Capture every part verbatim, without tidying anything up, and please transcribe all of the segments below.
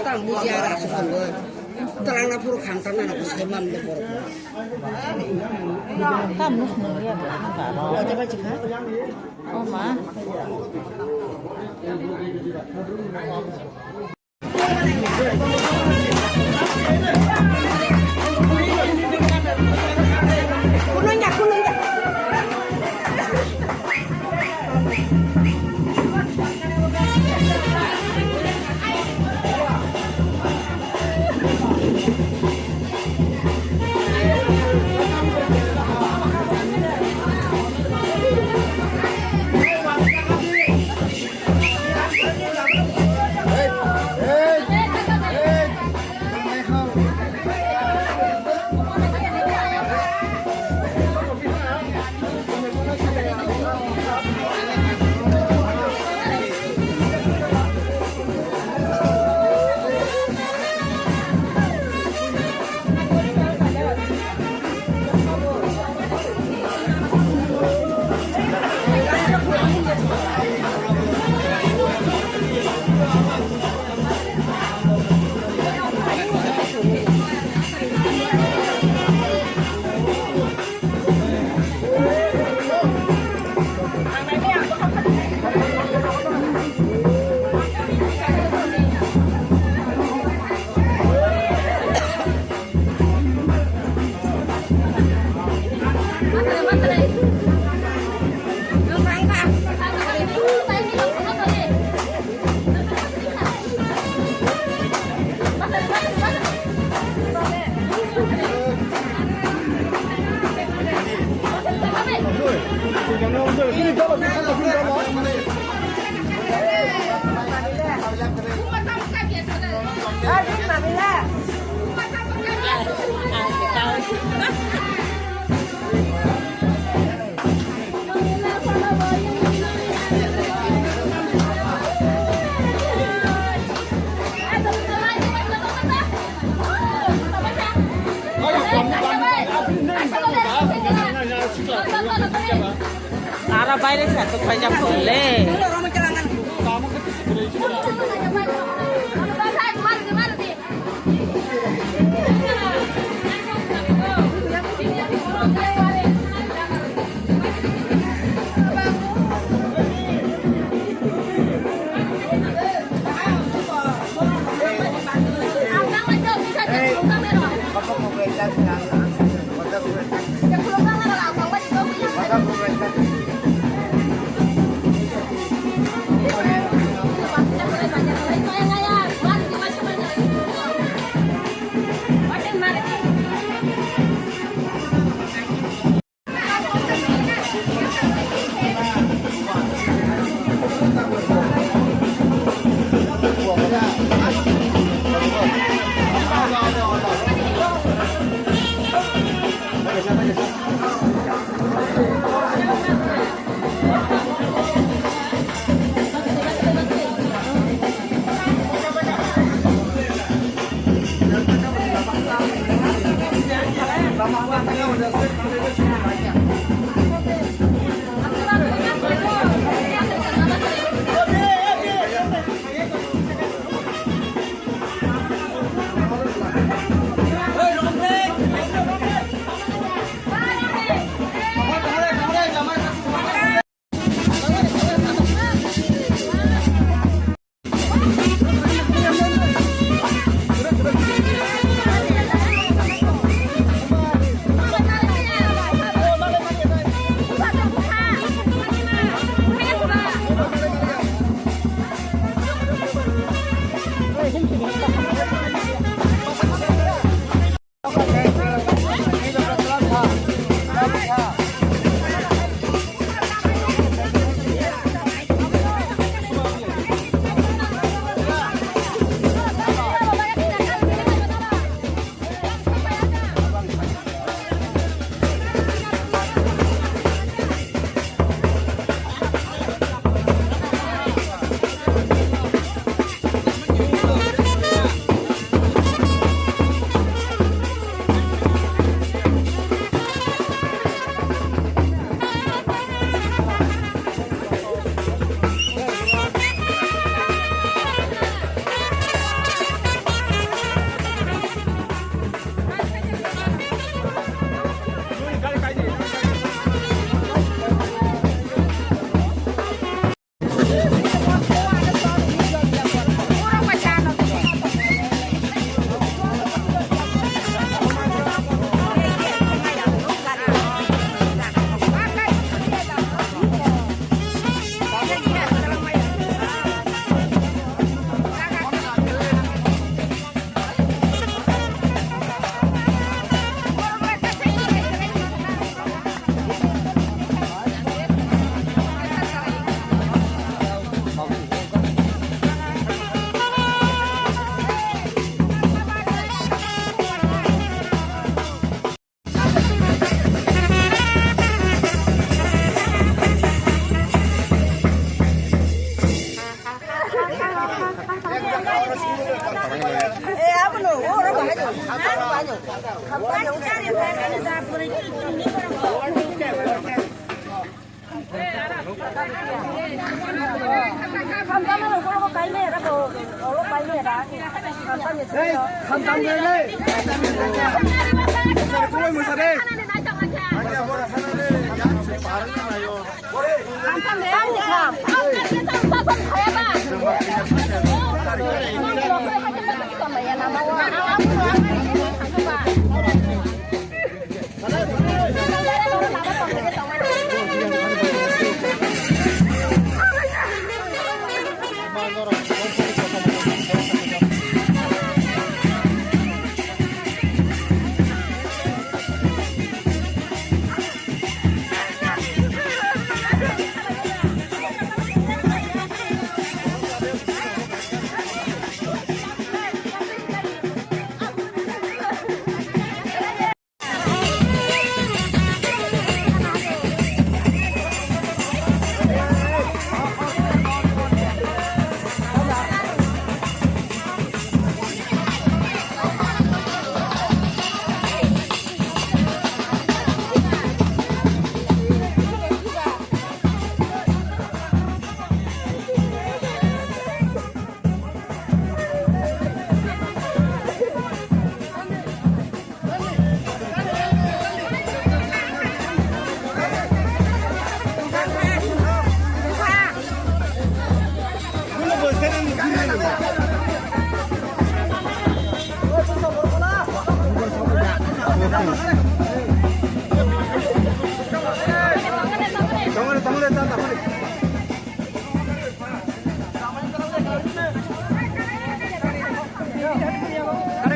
Tang buji ara asuk tangoi. Talangna phuru kham tangna nang sai mam de borok. Tam nus nung ya ba. Ote ba chikha. O ma. Ara baire sa to khaijak khole.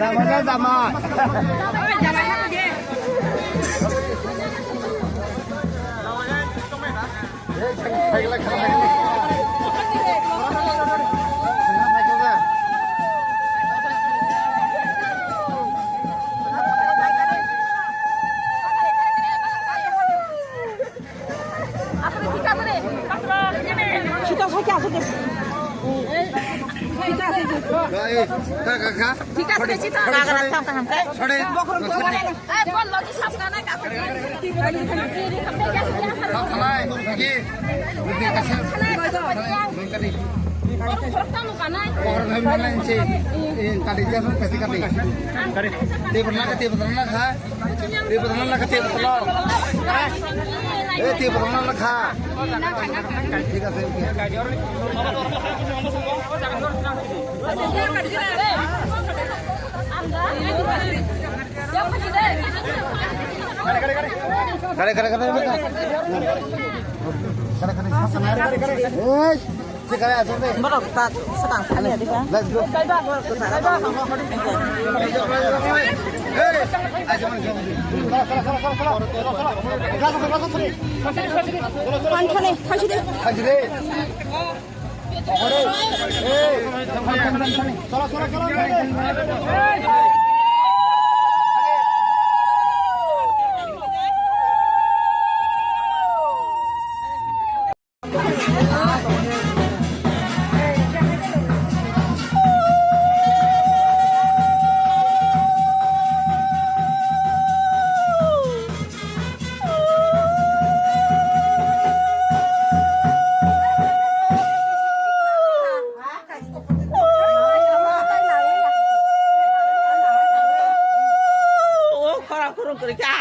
Jama, jama. Sita sakya asuk. Sita asuk. Kha, kha, kha. Thik ase, sita. Sore, sore. Ai, phone logi sabka na ka. Kha, khalai, ki? Khalai, khalai. Orang kami mana sih? Eh, tadi dia kan kasih kami. Table na ka, table na ka. Table na ka, table na. Eh, table na ka. Thik ase, okay. Gare, gare, gare, gare. Gare, gare. Ei, si gare, asal deh. Borok tak sedang tanya di kan? Let's go. Hey, ayo, mana, mana. Sala, sala, sala, sala. Sala, sala, sala, sala. Kan, kan, kan, kan. Kan, kan. O khorang khorang kwrwi kha.